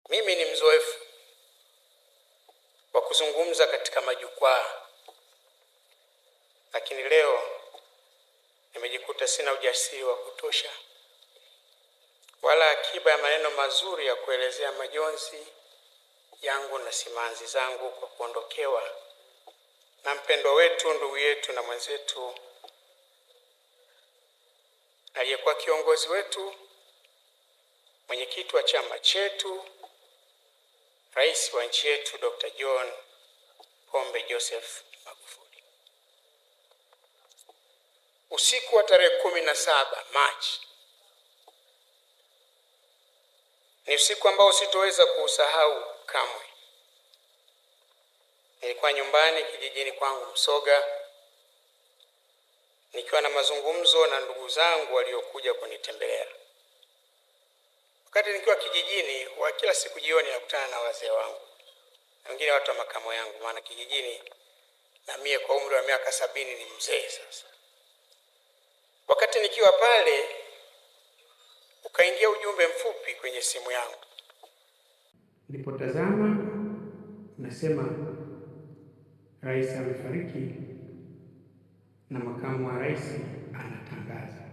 Mimi ni mzoefu wa kuzungumza katika majukwaa, lakini leo nimejikuta sina ujasiri wa kutosha wala akiba ya maneno mazuri ya kuelezea majonzi yangu na simanzi zangu kwa kuondokewa na mpendwa wetu, ndugu yetu na mwenzetu aliyekuwa kiongozi wetu, mwenyekiti wa chama chetu, rais wa nchi yetu Dr. John Pombe Joseph Magufuli. Usiku wa tarehe 17 Machi ni usiku ambao sitoweza kuusahau kamwe. Nilikuwa nyumbani kijijini kwangu Msoga, nikiwa na mazungumzo na ndugu zangu waliokuja kunitembelea. Wakati nikiwa kijijini, wa kila siku jioni nakutana na wazee wangu na wengine watu wa makamo yangu, maana kijijini na mie kwa umri wa miaka 70 ni mzee sasa. Wakati nikiwa pale, ukaingia ujumbe mfupi kwenye simu yangu. Nilipotazama nasema rais amefariki na makamu wa rais anatangaza.